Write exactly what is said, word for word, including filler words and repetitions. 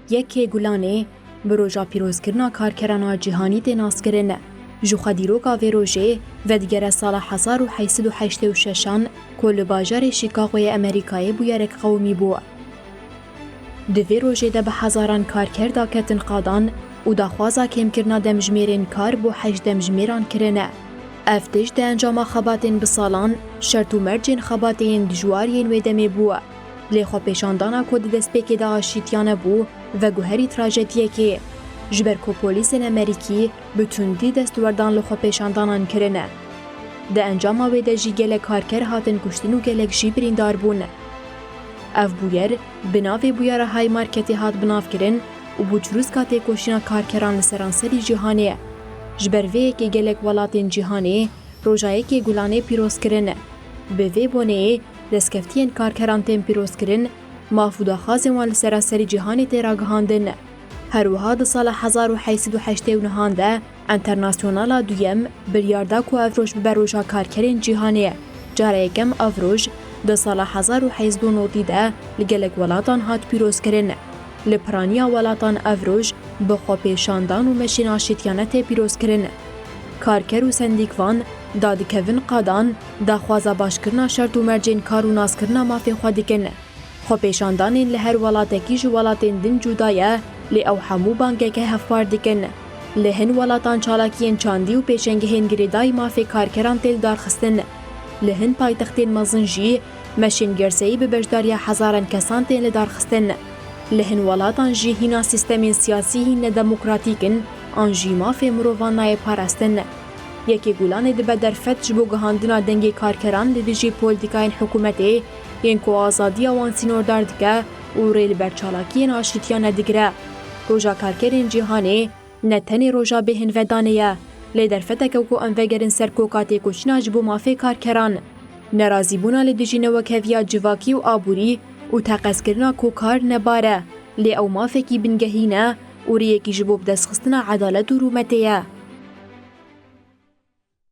Yekê Gulanê bi roja pîrozkirina karkeran a cîhanî tê naskirin. Ji xwe dîroka vê rojê vedigere sala hezar û heşt sed û heştê û şeşan ku li bajarê Chicagoyê Amerîkayê bûyerek qewimî bû. Di vê rojê de bi hezaran karker daketin qadan û daxwaza kêmkirina demjimêrên kar bo heşt demjimêran kirine. Ev tişt di encama xebatên bi salan, şert û mercên xebatê yên dijwar yên wê demê bû. Lê xwepêşandana ku di destpêkê de aşîtiyane bû, veguherî trajediyekê. Ji ber ku polîsên Amerîkî bi tundî destwerdan li xwepêşandanan kirine. Di encama wê de jî gelek karker hatin kuştin û gelek jî birîndar bûn. Ev bûyer bi navê bûyera Haymarketê hat binavkirin û bû çirûska têkoşîna karkeran li seranserî cîhanê. Ji ber vê yekê gelek welatên cîhanê roja yekê Gulanê pîroz kirin. Bi vê boneyê destkeftiyên karkeran tên pîrozkirin, maf û daxwazên wan li seranserî cîhanê tê ragihandin. Her wiha di sala hezar û heşt sed û heştê û nehan de Enternasyonala Duyem biryar da ku ev roj bibe roja karkerên cîhanê. Cara yekem ev roj di sala hezar û heşt sed û nodî de li gelek welatan hat pîrozkirin. Li piraniya welatan ev roj bi xwepêşandan û meşên aşîtiyane tê pîrozkirin. Karker û sendîkvan dadikevin qadan, daxwaza başkirina şert û mercên kar û naskirina mafê xwe dikin. Xwepêşandanên li her welatekî ji welatên din cuda ye, lê ew hemû bangeke hevpar dikin. Li hin welatan çalakiyên çandî û pêşengehên girêdayî mafê karkeran tê lidarxistin. Li hin paytextên mezin jî meşên gerseyî bi beşdariya hezaran kesan tên lidarxistin. Li hin welatan jî hîna sîstemên siyasî hîn nedemokratîk in an jî mafê mirovan nayê parastin. Yekê Gulanê dibe derfet ji bo gihandina dengê karkeran li dijî polîtîkayên hikûmetê yên ku azadiya wan sînordar dike û rê li ber çalakiyên aşîtiyane digire. Roja Karkerên Cîhanê ne tenê roja bêhinvedanê ye, lê derfeteke ku em vegerin ser koka têkoşîna ji bo mafê karkeran. Nerazîbûna li dijî newekheviya civakî û aborî û teqezkirina ku kar ne bar e, lê ew mafekî bingehîn e û rêyekî ji bo bidestxistina edalet û rûmetê ye.